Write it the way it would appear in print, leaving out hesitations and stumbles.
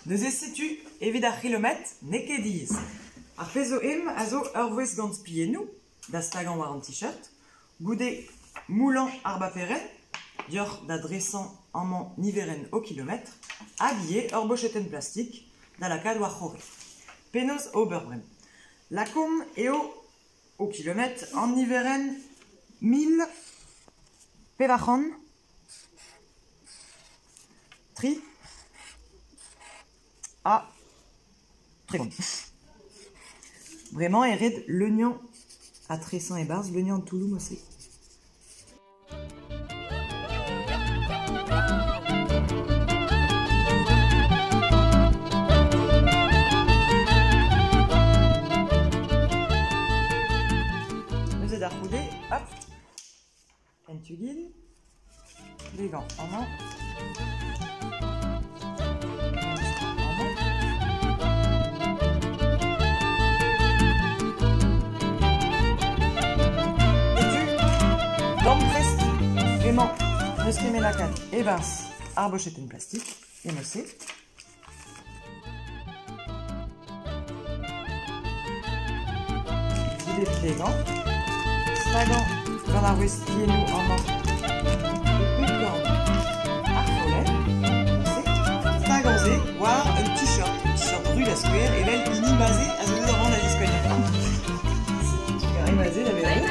Neuze setu, evit ar c'hilometr, n'eo ket diaes. Ar pezh zo em a zo ur voest gant spiennoù da stagañ war an t-shirt, goude moullañ ar baperenn, deoc'h da dresañ amañ niverenn ho kilometr, hag ivez ur bochetenn plastik da lakaat war-c'horre. Penaos ober bremañ? Lakaomp eo ho kilometr an niverenn 1433. Bremañ eo ret leuniañ ha tresañ e-barzh leuniañ an toulloù mod-se. Neuze da c'houde, hop, en tu-gin, Plegañ amañ. Amañ. Setu, damprest emañ n'eus ket met lakaat e-barzh ar bochetenn plastik, e-mod-se. Goude plegañ, stagañ gant ar westiennoù amañ e pep korn ar follenn, neuze, stagañ se war un t-shirt, un t-shirt ru da skouer, evel hini Maze a zo deuet amañ da ziskouez. Setu trugarez Maze da vezañ deuet.